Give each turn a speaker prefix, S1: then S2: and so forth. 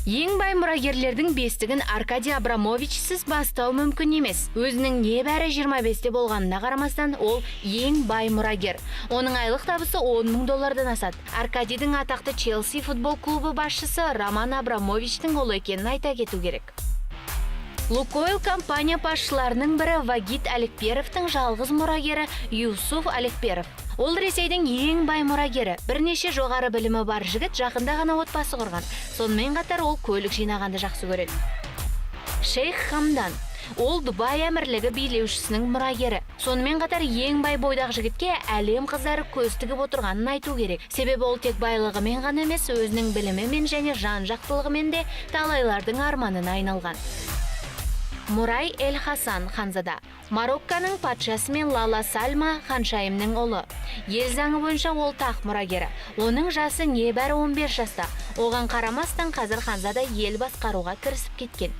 S1: Ең бай мұрагерлердің бестігін Аркадий Абрамовичсіз бастау мүмкін емес. Өзінің небәрі 25-те болғанына қарамастан, ол ең бай мұрагер. Оның айлық табысы 10 мың доллардан асады. Аркадийдің атақты Челси футбол клубы басшысы Роман Абрамовичтің ұлы екенін айта кету керек. Лукойл компания басшыларының бірі Вагит Алекперовтің жалғыз мұрагері Юсуф Алекперов. Ол Ресейдің ең бай мұрагері. Бірнеше жоғары білімі бар жігіт жақында ғана отбасы құрған. Сонымен қатар ол көлік жинағанды жақсы көреді. Шейх Хамдан. Ол Дубай әмірлігі билеушісінің мұрагері. Сонымен қатар ең бай бойдақ жігітке әлем қыздары көз тігіп отырғанын айту керек. Себебі ол тек байлығымен ғана емес, өзінің білімімен және жан-жақтылығымен де талайлардың арманына айналған. Мурай Эль Хасан ханзада. Марокконың патшасы мен Лала Сальма ханшайымның ұлы. Ел заңы бойынша ол тақ мұрагері. Оның жасы небәрі 15 жаста. Оған қарамастан, қазір ханзада ел басқаруға кірісіп кеткен.